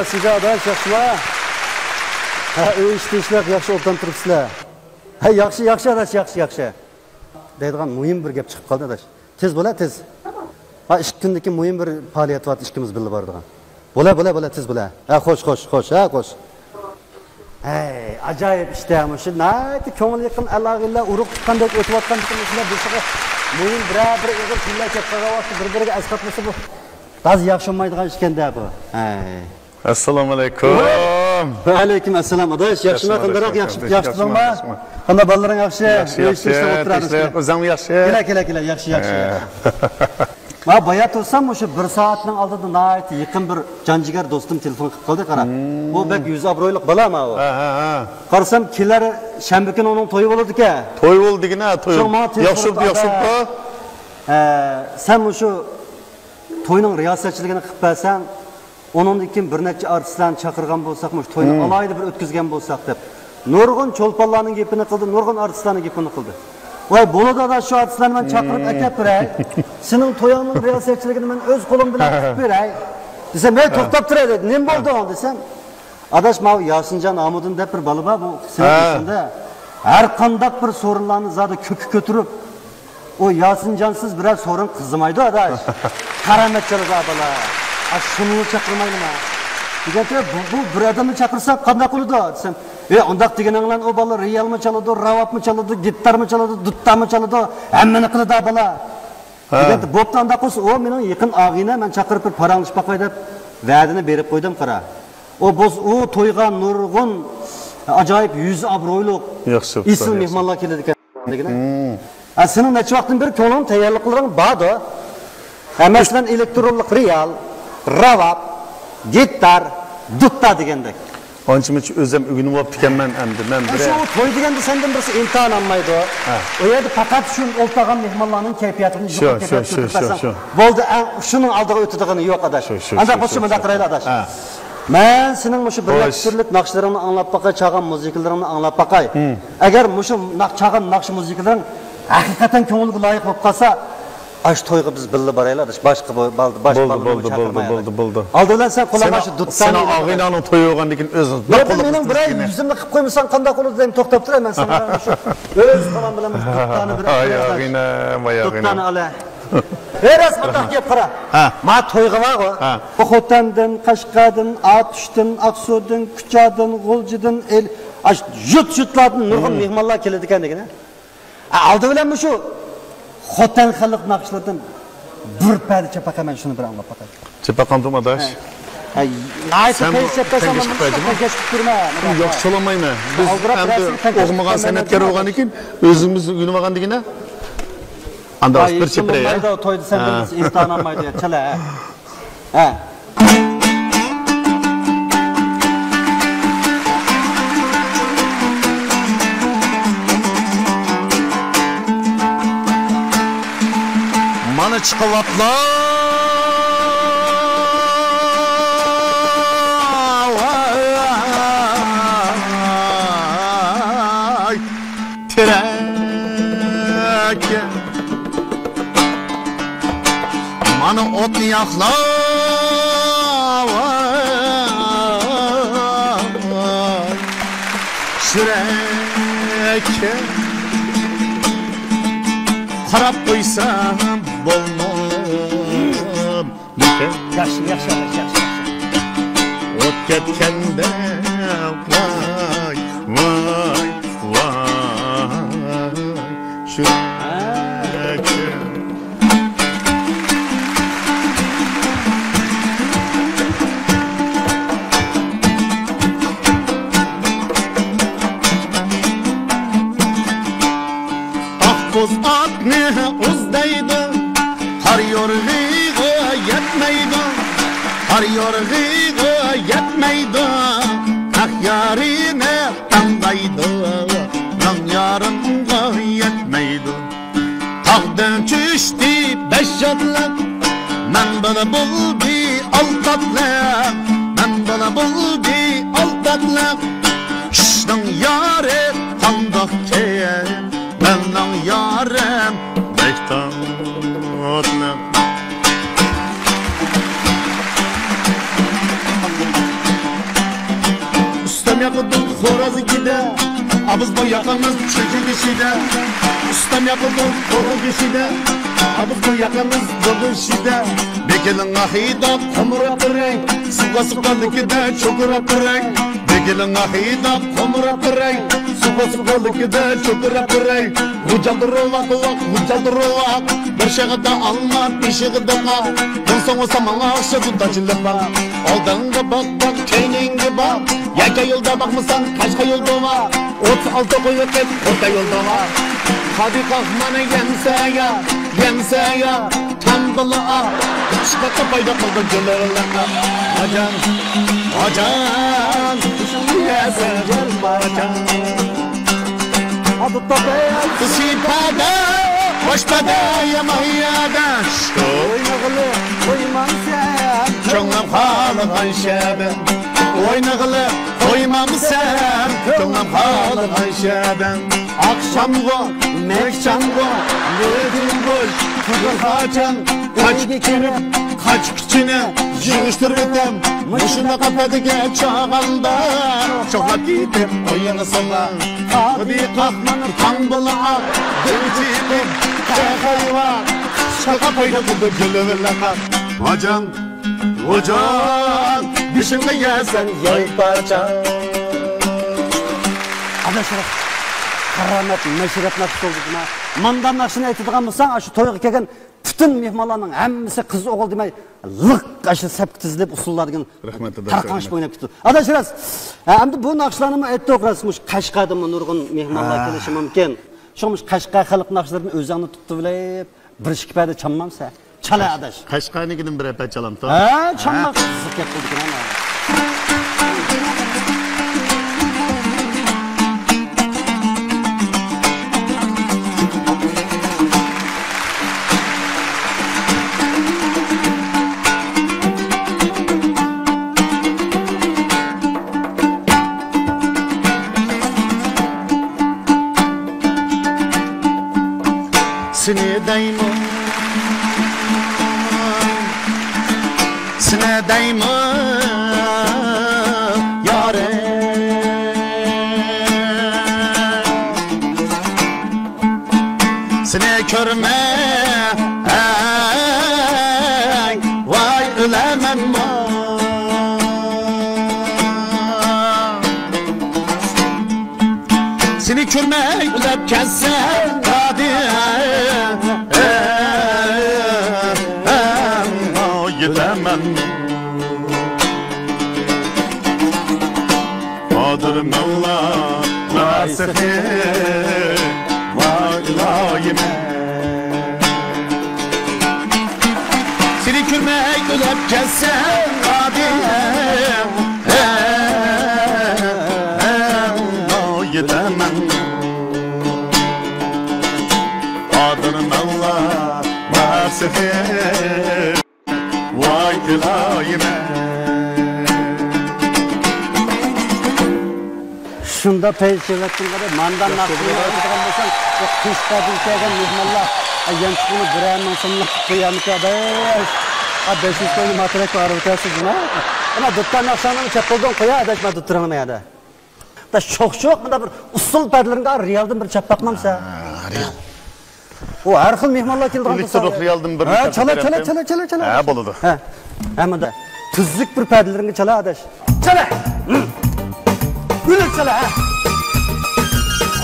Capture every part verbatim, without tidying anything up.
سىزگە ئاداش، ياخشىما؟ ھە، ئۆي ئىشى تىنچلىق، ياخشى ئوبدان تۇرۇپسىلەر. ھە، ياخشى، ياخشى ئاداش، ياخشى، ياخشى. دەيدىغان مۇھىم بىر گەپ چىقىپ قالدى ئاداش. تېز بولە، تېز. ھا، ئىككى كۈندىكى مۇھىم بىر پائالىيەت بار، ئىككىمىز بىللە بارىدىغان. بولە، بولە، بولە، تېز بولە. ھە، خوش، خوش، خوش، ھە، خوش. ھەي، ئاجايىپ ئىشتە مۇشۇ ناھايىتى كۆڭۈل يېقىن ئەل-ئاغىنىلەر ئۇرۇق تۇغقاندەك ئۆتۈۋاتقان بىر ئىشلار بولسىغۇ، مۇھىم بىرەر بىر ئېغىر كۈنلەر كەپ قالغان ۋاقىتتا بىر-بىرىگە ئەسقاتمىسا بۇ تازا ياخشى بولمايدىغان ئىشكەن-دە بۇ. ھەي. ئەسسالامۇ ئەلەيكۇم. ۋەئەلەيكۇم ئەسسالام ئاداش، ياخشىمۇ؟ قانداقراق؟ ياخشى، ياخشى تۇرۇڭما؟ قانداق بالىلىرىڭ ياخشى؟ ياخشى، ياخشى، تىنچلىق ئولتۇرامىز. تىنچلىق، ئۆزۈڭمۇ ياخشى؟ كېلە، كېلە، كېلە، ياخشى، ياخشى. مانا بايا تۇرسام، مۇشۇ بىر سائەتنىڭ ئالدىدا ناھايىتى يېقىن بىر جان جىگەر دوستۇم تېلېفون قىلىپ قالدى، قارا. ئۇ بەك يۈزى ئابرۇيلۇق بالا ماۋۇ. ھە، ھە، ھە. قارىسام، كېلەر شەنبە كۈنى ئۇنىڭ تويى بولىدىكەن. توي بولىدۇ دېگىنە، توي. شۇڭا ماڭا تېلېفون ياخشى بوپتۇ، قىلىپ، ياخشى بوپتۇ. ھە، سەن مۇشۇ توينىڭ رىياسەتچىلىكىنى قىلىپ بەرسەڭ، ئۇنىڭدىن كېيىن بىر نەچچە ئارتىسلارنى چاقىرغان بولساق، مۇشۇ توينى ئالاھىدە بىر ئۆتكۈزگەن بولساق دەپ، نۇرغۇن چولپانلارنىڭ گېپىنى قىلدى، نۇرغۇن ئارتىسلارنىڭ گېپىنى قىلدى. ۋاي، بولىدۇ ئاداش، شۇ ئارتىسلارنى مەن چاقىرىپ ئەكەپ بېرەي. سېنىڭ تويۇڭنىڭ رىياسەتچىلىكىنى مەن ئۆز قولۇم بىلەن قىلىپ بېرەي دېسەم، ھەي، توختاپ تۇر ھەي، دېدى. نېمە بولدى دېسەم، ئاداش، ماۋۇ ياسىنجان ھامۇدىن دەپ بىر بالا بار، بۇ سېنىڭ ئېسىڭدە. ھەر قانداق بىر سورۇنلارنى زادى كۆككە كۆتۈرۈپ، ئۇ ياسىنجانسىز بىرەر سورۇن قىزىمايدۇ ئاداش. كارامەت چالىدۇ بالا. ئا، شۇنىلا چاقىرمايلىما دېگەنتى، بۇ، بۇ بىر ئادەمنى چاقىرساق قانداق بولىدۇ دېسەم، ئى، ئۇنداق دېگىنىڭ بىلەن ئۇ بالا رىيالمۇ چالىدۇ، راۋابمۇ چالىدۇ، گىتارمۇ چالىدۇ، دۇتارمۇ چالىدۇ، ھەممىنى قىلىدۇ بالا. ھە. دېگەنتى، بوپتۇ، ئانداق بولسا ئۇ مېنىڭ يېقىن ئاغىنە، مەن چاقىرىپ بىر پاراڭلىشىپ باقاي دەپ ۋەدىنى بېرىپ قويدۇم، قارا. ئۇ بولسا ئۇ تويغا نۇرغۇن ئاجايىپ يۈزى ئابرۇيلۇق ئېسىل مېھمانلار كېلىدىكەن. دېگىنە. ھە، سېنىڭ نەچچە ۋاقىتتىن بېرى كۆڭلۈڭ تەييارلىقلىرىڭ باردۇ. ھە، مەسىلەن، ئېلېكترونلۇق رىيال، راۋاب، گىتار، دۇتتا دېگەندەك. ئانچە-مۇنچە ئۆزۈم ئۆگىنىۋاپتىكەنمەن ئەمدى. مەن بىر شۇ توي دېگەندە سەندىن بىرسى ئىمتىھان ئالمايدۇ. ھە. ئۇ يەردە پەقەت شۇ ئولتۇرغان مېھمانلارنىڭ كەيپىياتىنى يۇقىرى كەيپىياتقا كۆتۈرۈپ بەرسەڭ، بولدى، ئەڭ شۇنىڭ ئالدىغا ئۆتىدىغىنى يوق ئاداش. ئانداق بولسا مۇنداق قىلايلى ئاداش. ھە. مەن سېنىڭ مۇشۇ بىر نەچچە تۈرلۈك ناخشىلىرىڭنى ئاڭلاپ باقاي، چالغان مۇزىكىلىرىڭنى ئاڭلاپ باقاي. ئەگەر مۇشۇ ناخ-، چالغان ناخشا مۇزىكىلىرىڭ ھەقىقەتەن كۆڭۈلگە لايىق بولۇپ قالسا، ئاشۇ تويغا بىز بىللە بارايلى ئاداش. باشقا بو-، بال-، باشقا بالىلارنى چاقىرمايلى. بولدى، بولدى، بولدى. ئالدى بىلەن سەن قولۇڭغا شۇ دۇتتانى ئېلىپ بارايلى. سېنىڭ ئاغىنەڭنىڭ تويى بولغاندىن كېيىن ئۆزىڭىز بىر قوللۇق مېنىڭ بىرەر يۈزۈمنى قىلىپ قويمىساڭ قانداق بولىدۇ دەيمەن، توختاپ تۇرۇڭ، مەن ساڭا شۇ ئۆز قولۇم بىلەن مۇشۇ دۇتتانى بېرىپ قوياي. ئاغىنەم، ئاي ئاغىنەم. دۇتتانى ئالە. ھەي، راست مۇنداق گەپ قارا. ھە. ما تويغا بارغۇ. ھە. بۇ خوتەندىن، قەشقەردىن، ئاتۇشتىن، ئاقسۇدىن، كۇچادىن، غۇلجىدىن، ئېل-، ئاش-، يۇرت-يۇرتلاردىن نۇرغۇن مېھمانلار كېلىدىكەن دېگىنە. ھە، ئالدى بىلەن مۇشۇ خوتەن خەلق ناخشىلىرىدىن بىر پەدە چاپاق، مەن شۇنى بىر ئاڭلاپ باقاي. چاپاق ئاڭلىتىڭ ئاداش. ھە. ھە، ناھايىتى تەنگە چىقىپ بەرسەڭ، مەن مۇشۇ تەنگە چىقىپ بەرسەڭ. ياخشى چالالمايمەن. بىز ئەمدى ئوقۇمىغان سەنئەتكار بولغاندىن كېيىن ئۆزىمىز ئۆگىنىۋالغان دېگىنە. ئانداق بىر چېپىرە. تويدا سەن بىلمىسە ئىمتىھان ئالمايدۇ، چالا. ھە. مانا چىقىۋاتلا. تىرەك. مانا ئوتنى ياقلاپ، سۈرەك. قاراپ قويسام بولمامدىكەن. ياخشى، ياخشى، ياخشى، ياخشى. ئوت كەتكەندە ۋاي، ۋاي، ۋاي، شۇ. ئاققۇز ئاتنى ئۇز دەيدۇ، قار يورغىغا يەتمەيدۇ، قار يورغىغا يەتمەيدۇ، ھەق يارىنى تاڭدايدۇ، مىڭ يارىمغا يەتمەيدۇ. تاغدىن چۈشتى بەش ئاتلىق، مەن بىلەن بولدى ئالتە ئاتلىق، مەن بىلەن بولدى ئالتە ئاتلىق. چۈشنىڭ يارى قانداقكەن، مەننىڭ يارىم بەك تاتلىق. ياقىدۇ خوراز ئىچىدە، ئابىز بو ياقىمىز چۆچۈ بېشىدا. ئۇستام ياقىدۇ قورۇ بېشىدا، ئابىز بو ياقىمىز بۇ بېشىدا. بېكىلىڭ ئاخىدا قومۇراپ بېرەي، سۇغا سۇغانلىكىدە چوقۇراپ بېرەي. بېكىلىڭ ئاخىدا قومۇراپ بېرەي، سۇغا سۇغانلىكىدە چوقۇراپ بېرەي. غۇجالدۇرۇۋاق، ۋاق، غۇجالدۇرۇۋاق. بىر شېغىدا ئالما، بېشىغا داقا. بولساڭ بولسا ماڭا ئوخشاپ داچىلىق بار. ئالدىڭغا باق، باق، كەينىڭگە باق. يەكە يولدا باقمىساڭ، قەشقەر يولدا بار. ئوتتۇز ئالتە قوي ۋاقىت، ئوتتا يولدا بار. قادى قاقمانا يەمسە يا، يەمسە يا. تامبىلا ئا، قىشلىققا پايدا قىلدى جۇلۇلىقى. ئاجان، ئاجان، يەسە يەرماجان. سىپادا، باشپادا يامان ياداش. ئوينىغىلى قويمامسەن، كۆڭلۈم خالىغان شەدە. ئوينىغىلى قويمامسەن، كۆڭلۈم خالىغان شەدە. ئاخشامغۇ، مەكچامغۇ، لېكىن بوش، قىزىل قاچان، قاچ كىرىپ، قاچ كۈچىنى يىغىشتۇرۇۋېتىم. مۇشۇنداق ئەپەدىگە چاغاندا، چوغلاپ كېتىپ ئويىغىسىلا. قادى قاقمىنى تاڭ بىلا، دىل چېقىپ، قەھەيۋا، قىشقا پايدا قىلدى گۈلى بىلەن. ۋاجان، ۋاجان، بېشىڭغا يەسەن ياي پاچا. ئاداش، كارامەت، مەشرەپ ناخشىسى بولدى بۇنا. ماندا ناخشىنى ئېيتىدىغان بولساڭ، شۇ تويغا كەلگەن پۈتۈن مېھمانلارنىڭ ھەممىسى قىز ئوغۇل دېمەي، لىق ئاشۇ سەپكە تىزىلىپ، ئۇسسۇللار دېگەن رەھمەت، ئاداش، تارقاڭشىپ رەھمەت. ئويناپ كېتىپتۇ. ئاداش راست. ھە، ئەمدى بۇ ناخشىلارنىمۇ ئېيتتۇق، راست، مۇشۇ قەشقەردىنمۇ نۇرغۇن مېھمانلار ھە. كېلىشى مۇمكىن. شۇڭا مۇشۇ قەشقەر خەلق ناخشىلىرىدىن ئۆزۈڭنى تۇتۇۋېلىپ، بىر ئىككى پەدە چالمامسەن؟ چالا، ئاداش. قەشقەرنىڭكىدىن بىرەر پەد چالامتۇ؟ ھە، چالما. ھە؟ زىق گەپ قىلدىكەن، ئانا. سېنى دەيمەن، سېنى دەيمەن، يارىم. سېنى كۆرمەي، ۋاي، ئۆلەمەنمۇ. سېنى كۆرمەي ئۆلۈپ كەتسەم، قادىر، يېتەمەن. قادىر مەۋلا، ۋاسىخى، ۋاي ئىلاھىم. سېنى كۆرمەي ئۆلۈپ كەتسەم، قادىر، يېتەمەن. قادىر مەۋلا، ۋاسىخى. ۋاي ئىلاھىم. شۇنداق پەيز چېلىۋەتتىڭ قادا، ماندا ناخشىنى ئېيتىدىغان بولساڭ، ئۇ قىشقاردىن كەلگەن مېھمانلار، ئا، يانچۇقىنى بىرەر مىڭ سوملۇق قىلىپ قويارمىكىن، ئاداش؟ ئا، بەش يۈز كوينى ماترەك بارىۋېتەرسىز، نېمە؟ ئانا، دۇتار ناخشاڭنى چەپ قولدىن قويا، ئاداش، مانا دۇتىرىڭنى، ئاداش. دا شوخ-شوخ، مۇنداق بىر ئۇسسۇل پەدىلىرىڭگە رېئالدىن بىر چاپپاقمامسەن؟ ھە، رېئال. ئۇ ھەر خىل مېھمانلار كېلىدىغان بولسا. ئېلېكترلىق رېئالدىن بىر ھە، چالا، چالا، چالا، چالا، چالا. ھە، بولىدۇ. ھە. ھە، مۇنداق. تۈزۈك بىر پەدىلىرىڭگە چالا، ئاداش. چالا! ئۈنۈك چالا، ھە.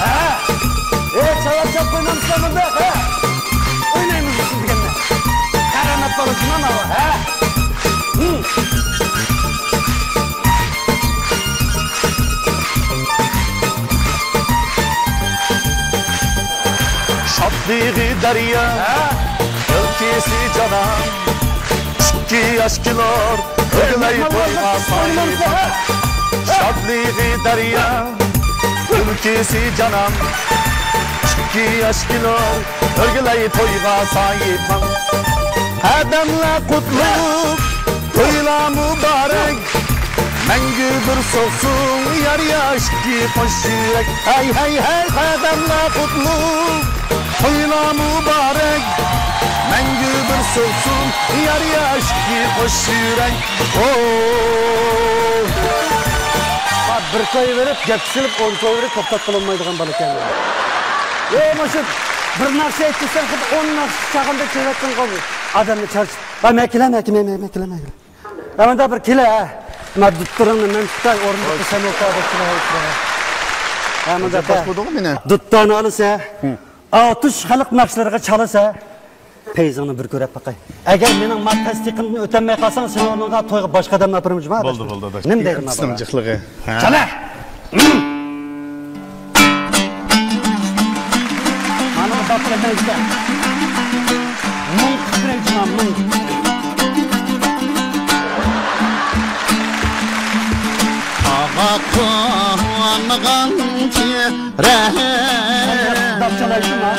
ھە. ئەي، چالا چاپ قويمامسىلەر مۇنداق، ھە. ئوينايمىز بىز دېگەندە. كارامەت بالىسىنا ماۋۇ، ھە. شادلىقى دەريا، كۈلكىسى جانان. ئىككى ياش كېلۇر، ئۆگلەي تويغا سايىپ. شادلىقى دەريا، كۈلكىسى جانان. ئىككى ياش كېلۇر، ئۆگلەي تويغا سايىپ. قەدەملەر قۇتلۇق، تويلار مۇبارەك. مەڭگۈ بىر سوقسۇن يار ياشكى قوش يۈرەك. ھەي، ھەي، ھەي، قەدەملەر قۇتلۇق، تويلار مۇبارەك. مەڭگۈ بىر سوقسۇن يار ياشكى قوش يۈرەك. ئوو. بىر كوي بېرىپ، گەپكە سېلىپ، ئون كوي بېرىپ، توختاتقىلى بولمايدىغان بالا ئىكەن. ئەي، مۇشۇ بىر ناخشا ئېيتساڭ، خۇددى ئون ناخشا چالغاندەك چېلىۋەتسەڭ، ئادەمنى چارچىتىپ. ۋاي، مەن كېلە، مەن كېلە، مەن، مەن كېلە، مەن كېلە. ھە، مۇنداق بىر كېلە، ھە. مانا دۇتتۇرۇڭنى مەن تۇتاي، ئورۇندۇقتا سەن ئولتۇر، دەپ كېلە، ھە. ھە، مۇنداق، ھە. دۇتتانى ئالىسەن. ئاتۇش خەلق ناخشىلىرىغا چالىسەن. پەيزىڭنى بىر كۆرۈپ باقاي. ئەگەر مېنىڭ ما تەستىقىمدىن ئۆتەلمەي قالساڭ، سېنىڭ ئورنۇڭغا تويغا باشقا ئادەمنى ئاپىرىمەن جۇما. بولدى، بولدى، ئاداش. نېمە دەيدۇ ما بالىلار؟ جىقلىقى. ھە. چالە! مانا بۇ داپ بىلەن جىدا. مۇڭ قىلىپ بېرەي جۇما، مۇڭ. ئاغا قونغان تېرەك. داپ چالايسىز ھە؟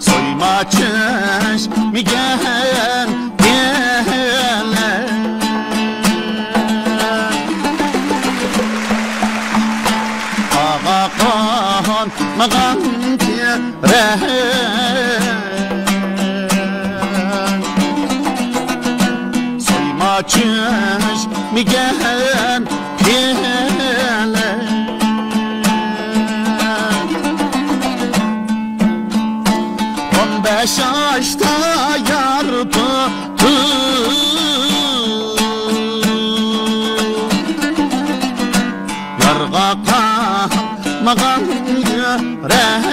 سويما چۈشمىگەن يەرلەر. ئاغا قونمىغان تېرەك. سويما چۈشمىگەن يەرلەر. ئون بەش ئاشتا يار تۇتۇپ، يارغا قالمىغان يۈرەك،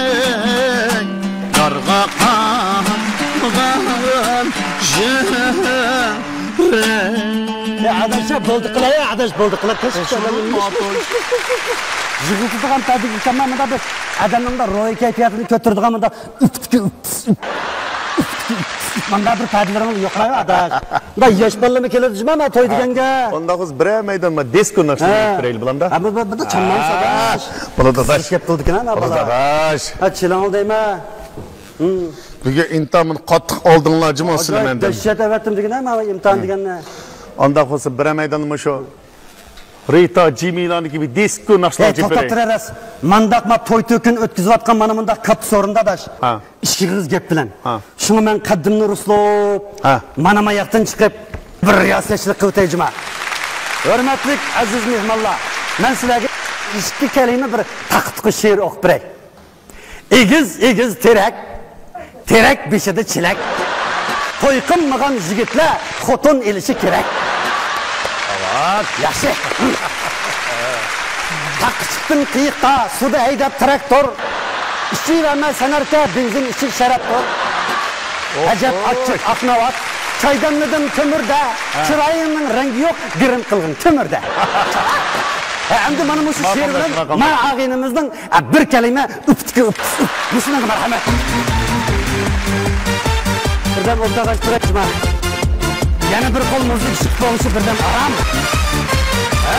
يارغا قالمىغان يۈرەك. ئەي، ئاداش، بولدى قىلاي، ئاداش، بولدى قىلاي. يىغلىتىدىغان پەدىگە كەلمەي، مۇنداق بىر ئادەمنىڭ مۇنداق روھىي كەيپىياتىنى كۆتۈرىدىغان مۇنداق ئۈپتىكى ئۈپتىسى، ئۈپتىكى ئۈپتىسى. مۇنداق بىر پەدىلىرىڭ يوقمۇ، ئاداش؟ مۇنداق ياش بالىلارمۇ كېلىدۇ جۇما، مانا توي دېگەنگە. ئۇنداق بولسا بىرەر مەيدان ما دىسكو ناخشىلىرىنى ئېيتىپ بېرەيلى، بولامدا؟ ھە، بولىدۇ، ئاداش. بولىدۇ، ئاداش. گەپ قىلىدىكەن، ھە، بولىدۇ، ئاداش. ھە، چېلىڭ دەيمەن. بۈگۈن ئىنتايىن قاتتىق ئالدىڭلار جۇما سىلەر مەندىن. دەھشەت ئەۋەتتىم دېگىنە، مانا ئىمتىھان دېگەننى. ئانداق بولسا بىرەر مەيداندا مۇشۇ رىتا جىمىلانىڭكى بىر دىسكو ناخشىلار ئېيتىپ بېرەي. توختاپ تۇرە راست. مانداق ما توي تۆكۈن ئۆتكۈزۈۋاتقان مانا مۇنداق كاتتا سورۇندا ئاداش. ھە. ئىككى ئېغىز گەپ بىلەن. ھە. شۇڭا مەن قەددىمنى رۇسلاپ، ھە، مانا ما ياقتىن چىقىپ، بىر رىياسەتچىلىك قىلىۋېتەي جۇما. ھۆرمەتلىك ئەزىز مېھمانلار، مەن سىلەرگە ئىككى كەلىمە بىر تاقا-تۇقا شېئىر ئوقۇپ بېرەي. ئېگىز-ئېگىز تېرەك، تېرەك بېشىدا چېلەك. توي قىلمىغان يىگىتلەر خوتۇن ئېلىشى كېرەك. ياخشى. تاغقا چىقتىم قېيىقتا، سۇدا ھەيدەپ تىراكتور. ئىچىۋەرمە سەنئەركە، بېنزىن ئىچىك شەرەپتۇر. ئەجەب ئاچچىق ئاق ناۋات، چايدانلىدىم تۆمۈردە. چىرايىڭنىڭ رەڭگى يوق، گىرىم قىلغىن تۆمۈردە. ھە، ئەمدى مانا مۇشۇ شېئىر بىلەن ما ئاغىنىمىزنىڭ، ھە، بىر كەلىمە ئۈپتىكى ئۈپتىسى. مۇشۇنىڭغا مەرھەمەت. بىردەم ئولتۇرغاچ تۇرۇپ جۇما. يەنە بىر قول مۇزىكا چىقىپ بولۇشى بىردەم ئارام. ھە؟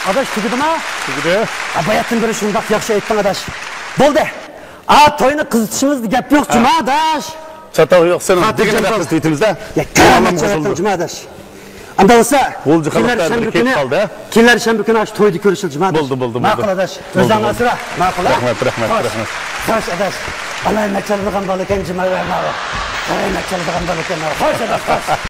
ئاداش، تۈگىدىما؟ تۈگىدى. ھە، باياتتىن بېرى شۇنداق ياخشى ئېيتتىڭ، ئاداش. بولدى. ئا، توينى قىزىتىشىمىزدا گەپ يوق، جۇما ئاداش. چاتاق يوق، سېنىڭ دېگىنىڭدەك قىزىتىۋېتىمىز-دە. يا، كېلەر مەرتەبە جۇما ئاداش. ئاندا بولسا، كېلەر شەنبە كۈنى، كېلەر شەنبە كۈنى ئاشۇ تويدا كۆرۈشىلى جۇما ئاداش. بولدى، بولدى، بولدى. ماقۇل ئاداش. ئۆزۈڭ ئاسرا. ماقۇل، ھە؟ رەھمەت، رەھمەت، رەھمەت. خوش ئاداش. بالايمەن چالىدىغان بالا ئىكەن جۇما، ماۋۇ. بالايمەن چالىدىغان بالا ئىكەن، ماۋۇ. خوش ئاداش، خوش.